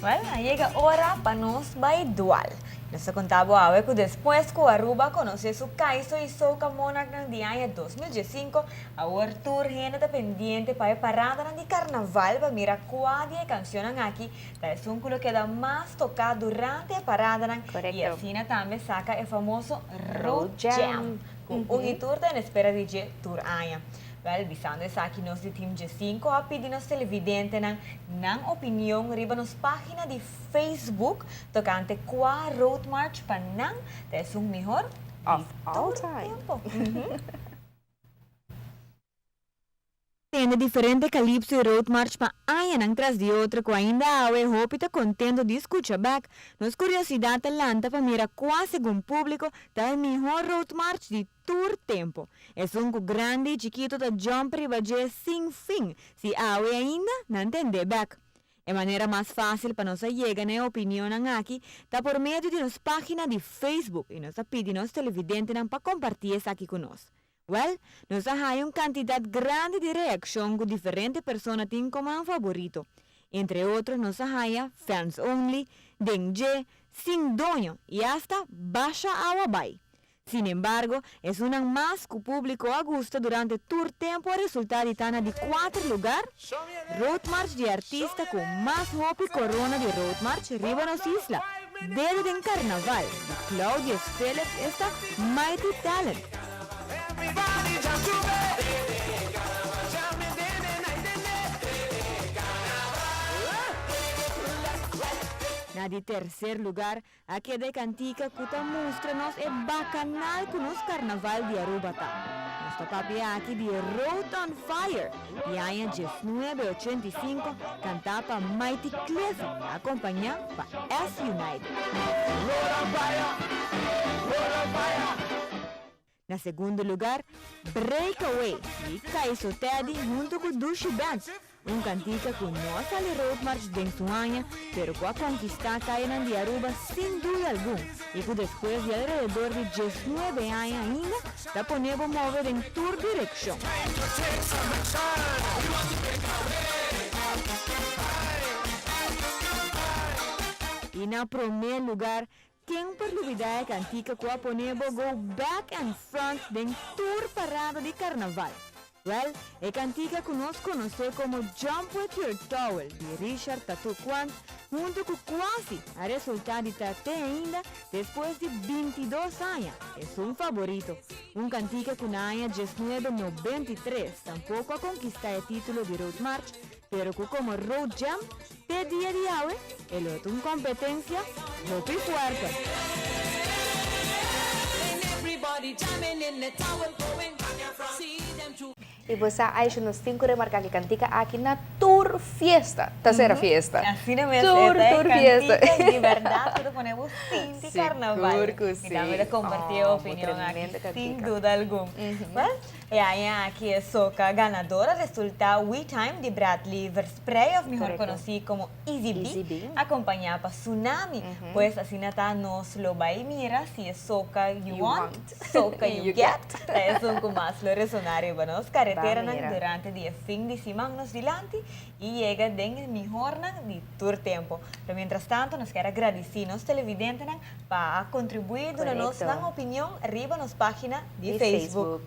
Well, a yega ora pa nos bai dual. Nos ta konta bo awe ku despues ku Aruba konosé su Kaiso i Soca Monarchnan di aña 2015, awor tur hende ta pendiente pa e paradanan di karnaval pa mira kua di e kanshonnan aki ta esun ku lo keda mas toká durante e paradanan i asina tambe saka e famoso Road Jam ku un i tur ta en espera di dje tur aña. Wèl, bisando esaki nos di Team Djesinko a pidi nos televidentenan nan opinion riba nos página di Facebook tokante kua Road March pa nan ta esun mihor di tur tempo. Tende diferente Calypso i Road March pa añanan tras di otro ku ainda awe hopi ta kontento di skucha bèk. Nos kuriosidat ta lanta pa mira kua segun públiko ta e mihor Road March di tur tempo. Esun ku grandi i chikito ta jump riba dje sin fin, si awe ainda nan tend'é bèk. E manera mas fásil pa nos a yega na e opinionnan aki ta por medio di nos página di Facebook i nos a pidi nos televidentenan pa kompartí esaki ku nos. Wèl, nos a haña un kantidat grandi di reakshon ku diferente persona tin komo nan faborito. Entre otro nos a haña Fans Only, Den dje, Sin Doño i asta Basha Awa Bai. Sin embargo, esunnan mas ku públiko a gusta durante tur tempu a resultá di ta na di kuater lugar, Road March di artista ku mas hopi korona di Road March riba nos isla, dede den karnaval, di Claudius Philips esta Mighty Talent. Na di terser lugar, A keda e kantika ku ta mustra nos e bakanal ku nos karnaval di Aruba ta. Nos ta papia aki di Road on Fire di aña 1985 kantá pa Mighty Cliff akompañá pa S United. Na segundo lugar, Breakaway di Kaiso Teddy hunto ku Dushi Band, un kantika ku no a sali roadmarch den su aña pero ku a konkistá kayanan di Aruba sin duda algun i ku despues di alrededor di 19 aña ainda ta pone bo move den tur direkshon. I na promé lugar, Ken por lubidá e kantika ku a pone bo go back and front den tur parada di karnaval? Wèl, e kantika ku nos konosé komo Jump With Your Towel di Richard Tattoo Quant huntu ku Kwasi a resultá di ta te ainda despues di 22 aña esun faborito. Un kantika ku na aña 1993 tampoko a konkistá e título di Road March pero ku komo Road Jam Te dia di awe e lo ta un competencia hopi fuerte. I bo sa Aisha nos tin ku remarká ku e kantika aki na tur fiesta ta sera fiesta. Asina mes Tur e ta e tur fiesta. kantika di bèrdat ku ta pone bo sinti karnaval. Sigur ku Mi si. tambe ta kompartí e Oh, bo opinion aki tremendo sin kantika. duda algun. Well, e aña aki e soca ganador a resultá We Time di Bradley Versprey of mihor conoci como Easy B, acompaña pa Tsunami. Pues asina ta nos lo bay mira si e soca you want, soca you get ta esun cu mas lo resona riba nos careteranan durante di e fin di siman nos dilanti y yega den e mihornan di tur tempo. Pero mientras tanto nos kier a gradici nos televidentenan pa a contribui duna nos nan opinion riba nos pagina di Facebook.